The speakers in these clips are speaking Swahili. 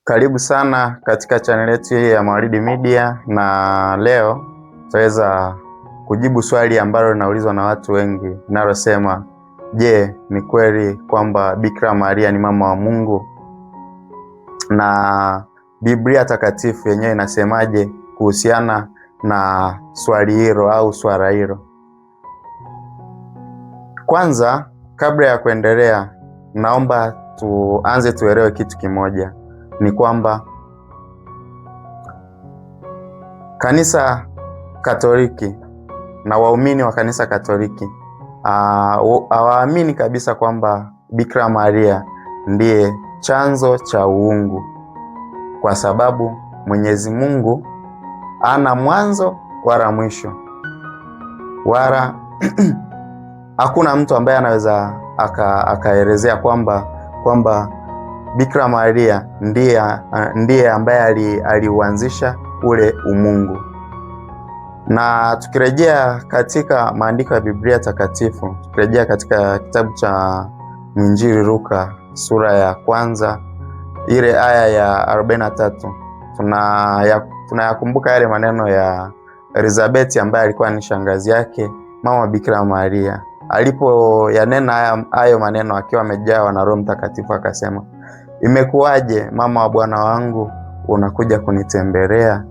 Karibu sana katika chaneli yetu hii ya Mawaridi Media, na leo tutaweza kujibu swali ambalo linaulizwa na watu wengi linalosema, je, ni kweli kwamba Bikira Maria ni mama wa Mungu? Na Biblia Takatifu yenyewe inasemaje kuhusiana na swali hilo au swala hilo? Kwanza, kabla ya kuendelea, naomba tuanze tuelewe kitu kimoja, ni kwamba Kanisa Katoliki na waumini wa Kanisa Katoliki hawaamini kabisa kwamba Bikira Maria ndiye chanzo cha uungu, kwa sababu Mwenyezi Mungu ana mwanzo wala mwisho, wala hakuna mtu ambaye anaweza akaelezea kwamba Bikira Maria ndiye ambaye aliuanzisha ule umungu. Na tukirejea katika maandiko ya Biblia Takatifu, tukirejea katika kitabu cha Mwinjili Luka sura ya kwanza ile aya ya 43, tunayakumbuka yale maneno ya Elizabeth ambaye alikuwa ni shangazi yake mama Bikira Maria. Alipoyanena hayo maneno akiwa amejawa na Roho Mtakatifu akasema, imekuwaje mama wa Bwana wangu unakuja kunitembelea?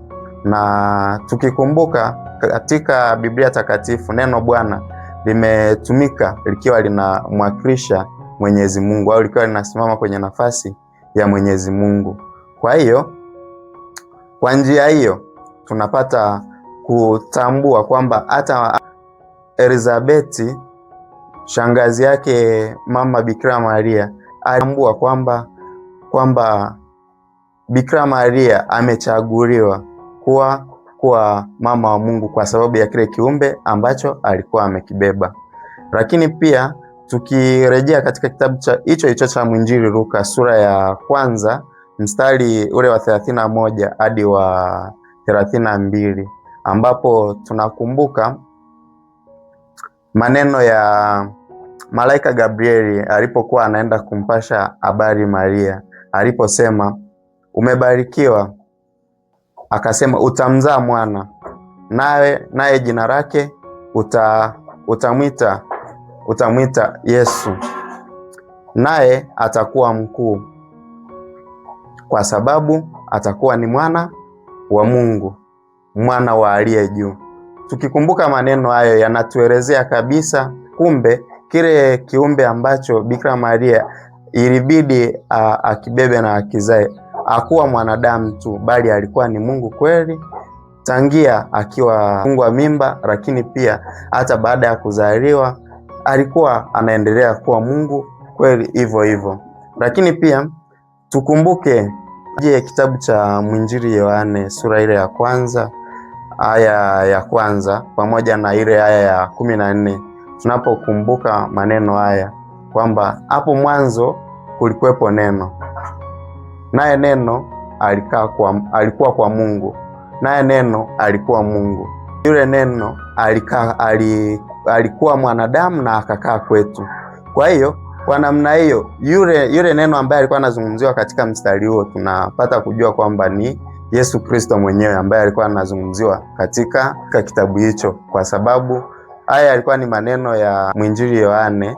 Na tukikumbuka katika Biblia Takatifu neno Bwana limetumika likiwa linamwakilisha Mwenyezi Mungu au likiwa linasimama kwenye nafasi ya Mwenyezi Mungu. Kwa hiyo kwa njia hiyo tunapata kutambua kwamba hata Elizabeti shangazi yake mama Bikira Maria alitambua kwamba Bikira Maria amechaguliwa kuwa mama wa Mungu kwa sababu ya kile kiumbe ambacho alikuwa amekibeba. Lakini pia tukirejea katika kitabu cha hicho hicho cha Mwinjili Luka sura ya kwanza mstari ule wa 31 hadi wa 32, ambapo tunakumbuka maneno ya malaika Gabrieli alipokuwa anaenda kumpasha habari Maria, aliposema umebarikiwa, akasema utamzaa mwana, naye jina lake utamwita Yesu, naye atakuwa mkuu, kwa sababu atakuwa ni mwana wa Mungu, mwana wa aliye juu. Tukikumbuka maneno hayo yanatuelezea kabisa, kumbe kile kiumbe ambacho Bikira Maria ilibidi akibebe na akizae hakuwa mwanadamu tu, bali alikuwa ni Mungu kweli tangia akiwa fungwa mimba, lakini pia hata baada ya kuzaliwa alikuwa anaendelea kuwa Mungu kweli hivyo hivyo. Lakini pia tukumbuke, je, kitabu cha Mwinjili Yohane sura ile ya kwanza aya ya kwanza pamoja na ile aya ya 14, tunapokumbuka maneno haya kwamba hapo mwanzo kulikuwepo neno, naye neno alikuwa kwa Mungu, naye neno alikuwa Mungu. Yule neno alikuwa mwanadamu na akakaa kwetu. Kwa hiyo kwa namna hiyo yule neno ambaye alikuwa anazungumziwa katika mstari huo tunapata kujua kwamba ni Yesu Kristo mwenyewe ambaye alikuwa anazungumziwa katika kitabu hicho, kwa sababu haya yalikuwa ni maneno ya Mwinjili Yohane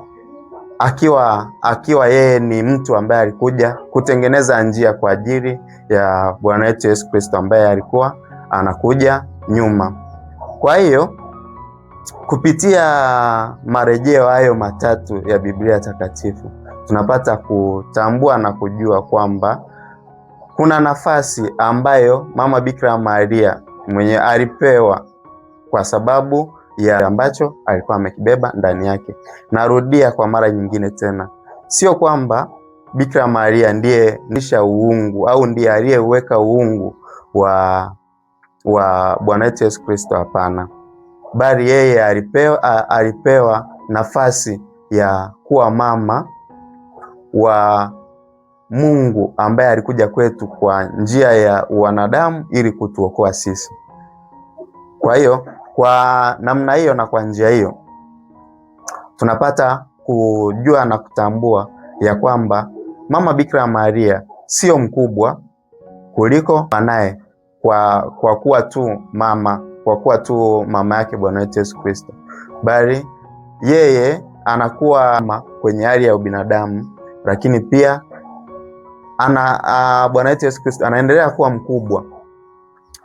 akiwa yeye ni mtu ambaye alikuja kutengeneza njia kwa ajili ya Bwana wetu Yesu Kristo ambaye alikuwa anakuja nyuma. Kwa hiyo kupitia marejeo hayo matatu ya Biblia Takatifu tunapata kutambua na kujua kwamba kuna nafasi ambayo mama Bikira Maria mwenye alipewa kwa sababu ya ambacho alikuwa amekibeba ndani yake. Narudia kwa mara nyingine tena, sio kwamba Bikira Maria ndiye nisha uungu au ndiye aliyeweka uungu wa Bwana wetu Yesu Kristo. Hapana, bali yeye alipewa nafasi ya kuwa mama wa Mungu ambaye alikuja kwetu kwa njia ya wanadamu ili kutuokoa sisi. Kwa hiyo kwa namna hiyo na kwa njia hiyo tunapata kujua na kutambua ya kwamba mama Bikira Maria sio mkubwa kuliko mwanaye kwa kuwa tu mama, kwa kuwa tu mama yake Bwana wetu Yesu Kristo, bali yeye anakuwa kwenye hali ya ubinadamu, lakini pia Bwana wetu Yesu Kristo anaendelea kuwa mkubwa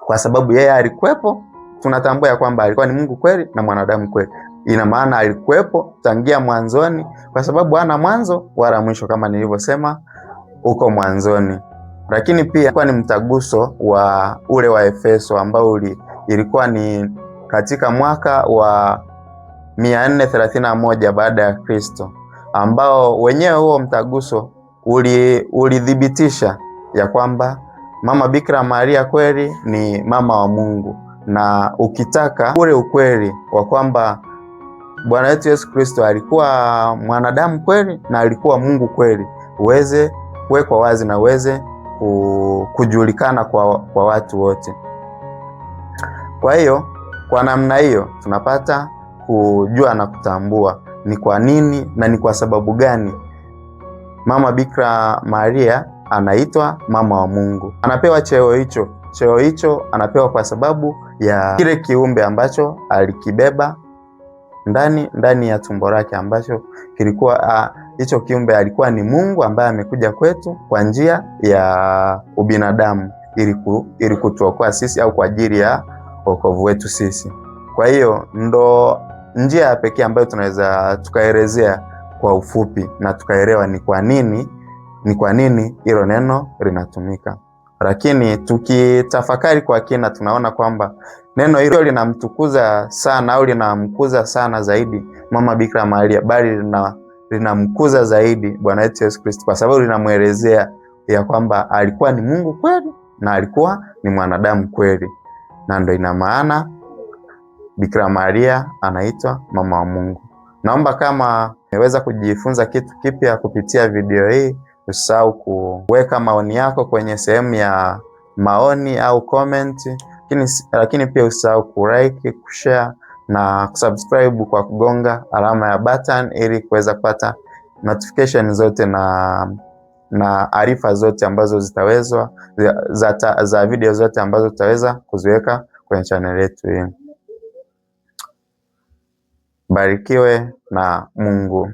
kwa sababu yeye alikuwepo. Tunatambua ya kwamba alikuwa ni Mungu kweli na mwanadamu kweli. Ina maana alikuwepo tangia mwanzoni, kwa sababu hana mwanzo wala mwisho, kama nilivyosema huko mwanzoni. Lakini pia ilikuwa ni mtaguso wa ule wa Efeso ambao ilikuwa ni katika mwaka wa 431 baada ya Kristo, ambao wenyewe huo mtaguso ulithibitisha ya kwamba Mama Bikira Maria kweli ni mama wa Mungu, na ukitaka ule ukweli wa kwamba Bwana wetu Yesu Kristo alikuwa mwanadamu kweli na alikuwa Mungu kweli uweze kuwekwa wazi na uweze kujulikana kwa watu wote. Kwa hiyo kwa namna hiyo tunapata kujua na kutambua ni kwa nini na ni kwa sababu gani Mama Bikira Maria anaitwa mama wa Mungu. Anapewa cheo hicho. Cheo hicho anapewa kwa sababu ya kile kiumbe ambacho alikibeba ndani ya tumbo lake ambacho kilikuwa hicho kiumbe alikuwa ni Mungu ambaye amekuja kwetu kwa njia ya ubinadamu ili kutuokoa sisi au kwa ajili ya wokovu wetu sisi. Kwa hiyo ndo njia ya pekee ambayo tunaweza tukaelezea kwa ufupi na tukaelewa ni kwa nini hilo neno linatumika. Lakini tukitafakari kwa kina, tunaona kwamba neno hilo linamtukuza sana au linamkuza sana zaidi Mama Bikira Maria, bali linamkuza zaidi Bwana wetu Yesu Kristo, kwa sababu linamwelezea ya kwamba alikuwa ni Mungu kweli na alikuwa ni mwanadamu kweli, na ndo ina maana Bikira Maria anaitwa mama wa Mungu. Naomba kama umeweza kujifunza kitu kipya kupitia video hii, usisahau kuweka maoni yako kwenye sehemu ya maoni au comment, lakini pia usisahau kulike, kushare na kusubscribe kwa kugonga alama ya button ili kuweza kupata notification zote na arifa zote ambazo zitawezwa za video zote ambazo tutaweza kuziweka kwenye channel yetu hii. Barikiwe na Mungu.